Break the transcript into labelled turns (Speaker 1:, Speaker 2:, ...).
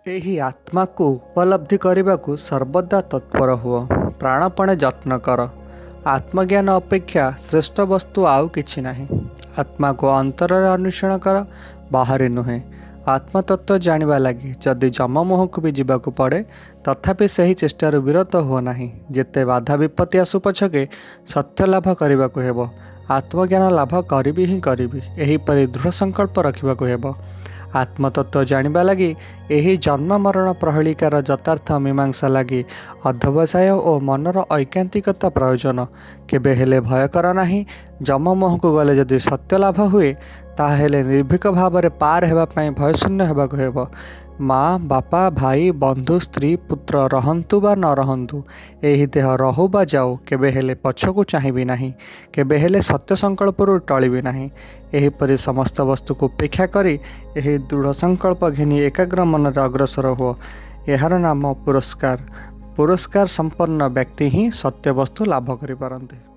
Speaker 1: ଏହି ଆତ୍ମାକୁ ଉପଲବ୍ଧି କରିବାକୁ ସର୍ବଦା ତତ୍ପର ହୁଅ, ପ୍ରାଣପଣେ ଯତ୍ନ କର। ଆତ୍ମଜ୍ଞାନ ଅପେକ୍ଷା ଶ୍ରେଷ୍ଠ ବସ୍ତୁ ଆଉ କିଛି ନାହିଁ। ଆତ୍ମାକୁ ଅନ୍ତରରେ ଅନ୍ୱେଷଣ କର, ବାହାରେ ନୁହେଁ। ଆତ୍ମତତ୍ତ୍ୱ ଜାଣିବା ଲାଗି ଯଦି ଯମ ମୁହଁକୁ ବି ଯିବାକୁ ପଡ଼େ, ତଥାପି ସେହି ଚେଷ୍ଟାରୁ ବିରତ ହୁଅ ନାହିଁ। ଯେତେ ବାଧା ବିପତ୍ତି ଆସୁ ପଛକେ ସତ୍ୟ ଲାଭ କରିବାକୁ ହେବ। ଆତ୍ମଜ୍ଞାନ ଲାଭ କରିବି ହିଁ କରିବି, ଏହିପରି ଦୃଢ଼ ସଂକଳ୍ପ ରଖିବାକୁ ହେବ। ଆତ୍ମତତ୍ତ୍ୱ ଜାଣିବା ଲାଗି, ଏହି ଜନ୍ମ-ମରଣ ପ୍ରହେଳିକାର ଯଥାର୍ଥ ମୀମାଂସା ଲାଗି ଅଧ୍ୟବସାୟ ଓ ମନର ଐକାନ୍ତିକତା ପ୍ରୟୋଜନ। କେବେହେଲେ ଭୟ କର ନାହିଁ। ଯମ ମୁହଁକୁ ଗଲେ ଯଦି ସତ୍ୟ ଲାଭ ହୁଏ, ତାହାହେଲେ ନିର୍ଭୀକ ଭାବରେ ପାର ହେବା ପାଇଁ ଭୟଶୂନ୍ୟ ହେବାକୁ ହେବ। ମା, ବାପା, ଭାଇ, ବନ୍ଧୁ, ସ୍ତ୍ରୀ, ପୁତ୍ର ରହନ୍ତୁ ବା ନ ରହନ୍ତୁ, ଏହି ଦେହ ରହୁ ବା ଯାଉ, କେବେହେଲେ ପଛକୁ ଚାହିଁବି ନାହିଁ, କେବେହେଲେ ସତ୍ୟ ସଂକଳ୍ପରୁ ଟଳିବି ନାହିଁ। ଏହିପରି ସମସ୍ତ ବସ୍ତୁକୁ ଉପେକ୍ଷା କରି ଏହି ଦୃଢ଼ ସଂକଳ୍ପ ଘେନି ଏକାଗ୍ର ମନରେ ଅଗ୍ରସର ହୁଅ। ଏହାର ନାମ ପୁରୁଷାକାର। ପୁରୁଷାକାର ସମ୍ପନ୍ନ ବ୍ୟକ୍ତି ହିଁ ସତ୍ୟବସ୍ତୁ ଲାଭ କରିପାରନ୍ତି।